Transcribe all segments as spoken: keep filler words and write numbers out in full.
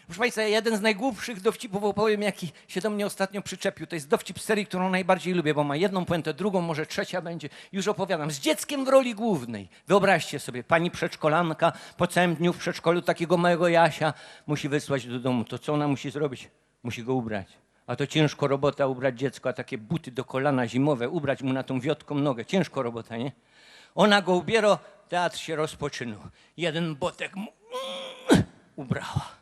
Proszę Państwa, jeden z najgłupszych dowcipów opowiem, jaki się do mnie ostatnio przyczepił. To jest dowcip z serii, którą najbardziej lubię, bo ma jedną puentę, drugą, może trzecia będzie. Już opowiadam. Z dzieckiem w roli głównej. Wyobraźcie sobie, pani przedszkolanka po całym dniu w przedszkolu takiego małego Jasia musi wysłać do domu. To co ona musi zrobić? Musi go ubrać. A to ciężko robota, ubrać dziecko, a takie buty do kolana zimowe, ubrać mu na tą wiotką nogę. Ciężko robota, nie? Ona go ubiera, teatr się rozpoczynał. Jeden botek mu ubrała.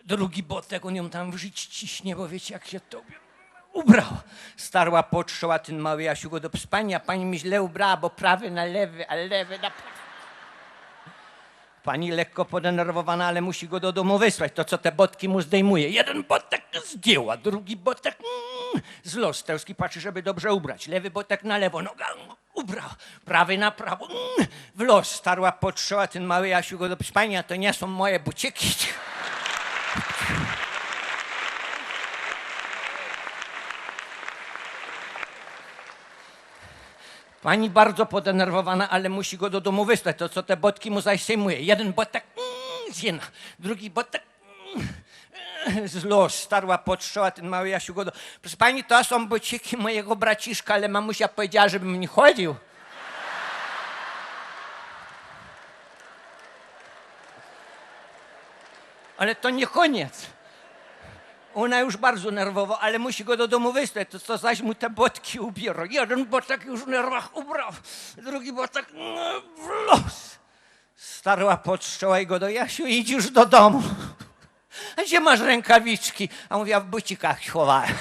Drugi botek, on ją tam w żyć ciśnie, bo wiecie, jak się to ubiera. Ubrała. Starła, potrzała, ten mały Jasiu go do spania. Pani mi źle ubrała, bo prawy na lewy, a lewy na prawy. Pani lekko podenerwowana, ale musi go do domu wysłać. To co, te botki mu zdejmuje? Jeden botek zdjęła, drugi botek, mm, z los. Telski patrzy, żeby dobrze ubrać. Lewy botek na lewo, noga, mm, ubrała. Prawy na prawo, mm, w los. Starła, potrzała, ten mały Jasiu go do spania. To nie są moje buciki. Pani bardzo podenerwowana, ale musi go do domu wysłać. To co, te botki mu zaś zdejmuje? Jeden botek, mm, z jedna, drugi botek, mm, z los. Starła, potrzała, ten mały Jasiu go do... Proszę pani, to są buciki mojego braciszka, ale mamusia powiedziała, żebym nie chodził. Ale to nie koniec. Ona już bardzo nerwowo, ale musi go do domu wysłać. To co, zaś mu te botki ubiorą? Jeden botek już w nerwach ubrał, drugi botek, mm, w los. Starła, potrzała i go do... Jasiu, idź już do domu. A gdzie masz rękawiczki? A mówi: a w bucikach schowałem.